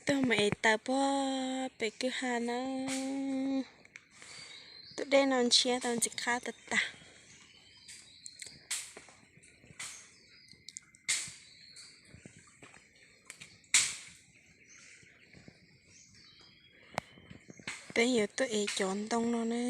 Tuaj mus ev taws puag pem kwj ha na. Tus dej no ntshiab tau ntxim qab tag tag. Peb yuav tuaj ev cov ntoo no na.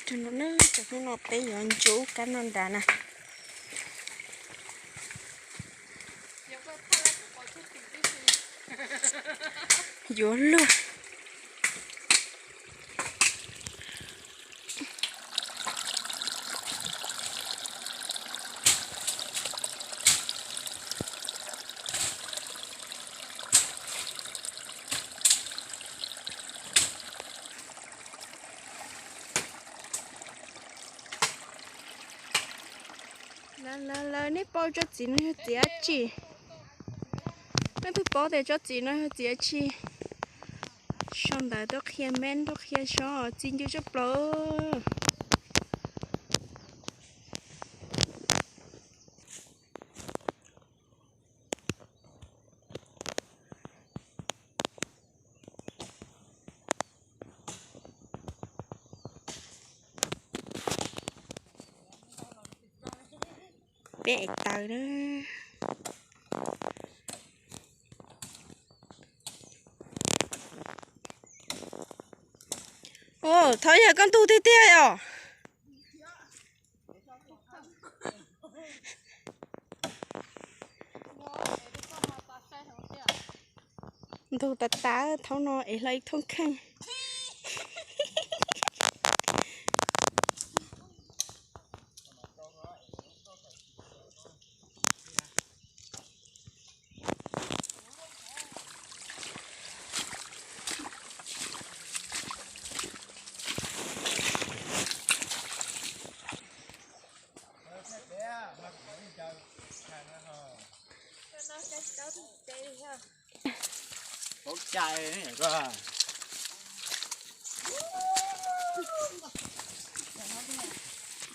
Tus no na, cov hnub no peb yuav ntsuab kab noj nrad na. Yuav luag. Lawv, lawv, lawv, nej paub tsob txiv no yog txiv dab tsi? Nej puas paub tias tsob txiv no yog txiv dab tsi? Sau ntawv tuaj qhia, me tuaj qhia, sau txi ncw tshaj plaws. Peb ev taws na. Ua, thov yog koj ntug tiag tiag os. Ntug tas tas, thaum no es hlo ib thoob kheej.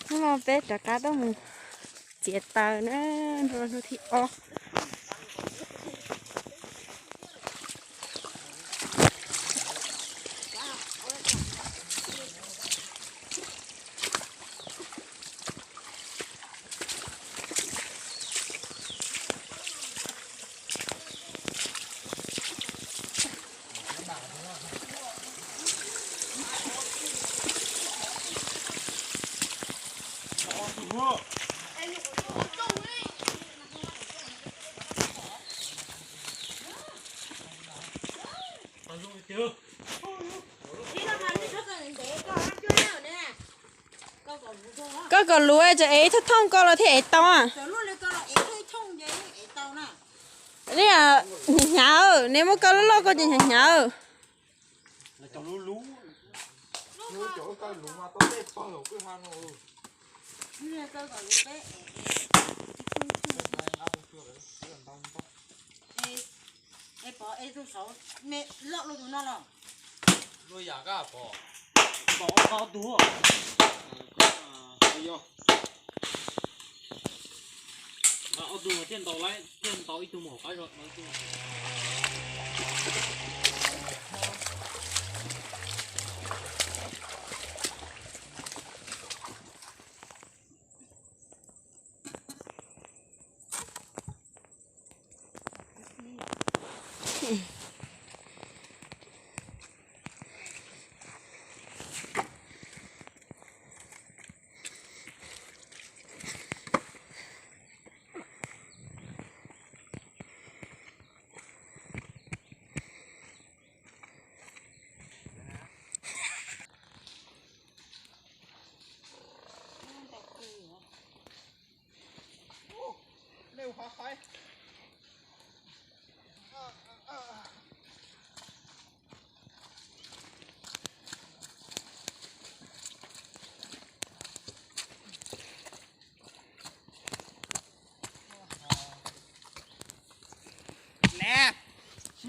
Hnub no peb rov qab tuaj mus txiav taws na, hnub no hnub thib ob. Koj kom luv, tseem ev ib thooj thooj koj los thiaj ev tau. Hnyav hnyav, neb muab koj loj loj koj ces hnyav hnyav.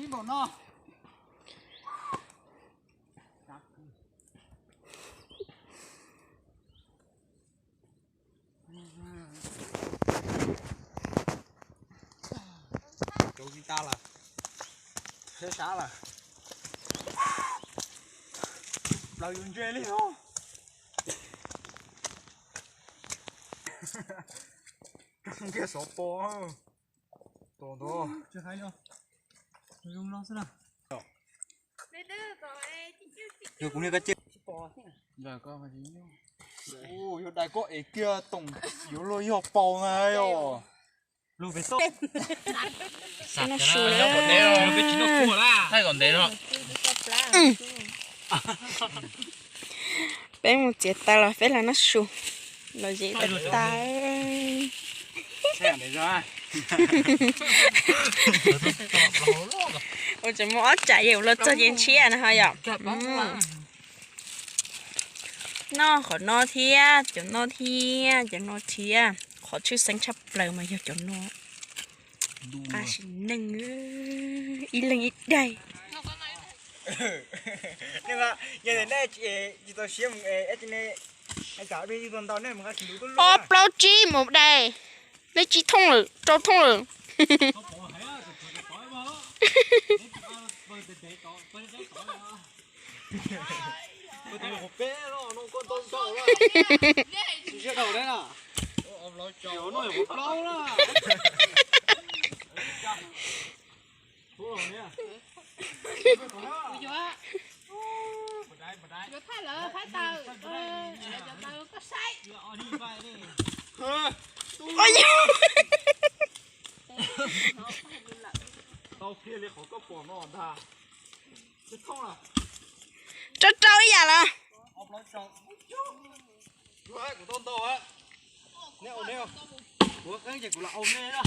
Npaum no. Rau ti ta lawm. Sab sab lawm. Plaws yus ntse li os. Kiag xov pos. Tos ntawd. Yog kuv niag kab ceg. Yog dais koj es kiag toom yuav luag yog paus na yom. Lug pem toj. Thaij kom ntev no. Peb mus txiav taws los peb los noj su. Los zem tas. Ua tseem muaj ob tsam yawm los txog ces ntshiab na ho yom. Noj qhov no thiab cov no thiab cov no thiab, qhov tshwj xeeb tshaj plaws mas yog cov no. Qab sim neej, ib leeg ib daim. Yog nej tsis tau siab mus es ne, ob plaub tsib mus dais, neb tsib thooj lawm, rau thooj lawm. Yuav thaij lawv thaij taws, cov taws koj saib. Tau kiag li qhov koj pom no ntag. Rau rau ib yam lawm. Kuv tau ntau, neb ua neb, kuv qeeb ces kuv lam ua neb na.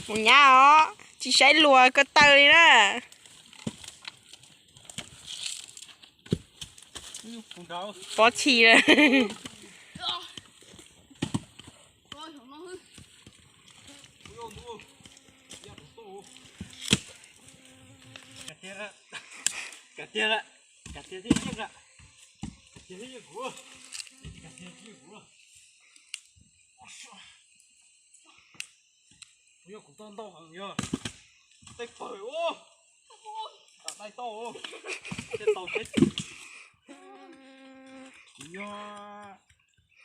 Mus nyab os, tsis saib luag ko taw li na. Pov chim lawm. Kuv yog kuv tau ntau heev yog tej pawg ub, dai tau, tej tau thiab. Kuv yog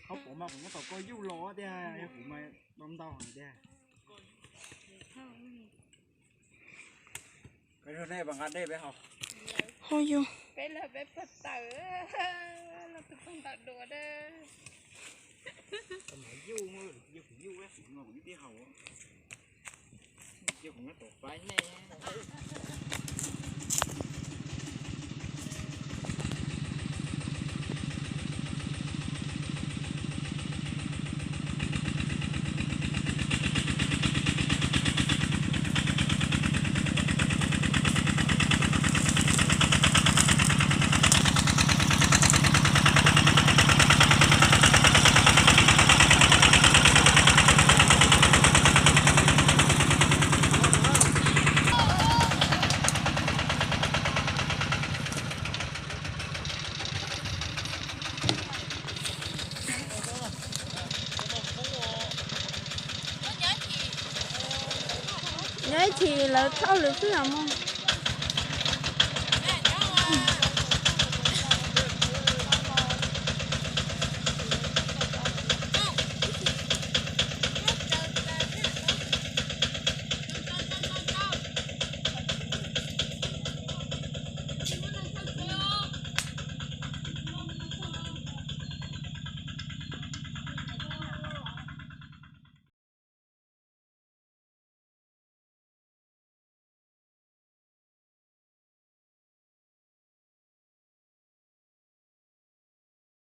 qhov pom mas kuv muab tom koj yuj los tiag, yog kuv mas tau ntau heev tiag. Ho yog. Nyob ib chim lawv thauj lwm xwb os mog.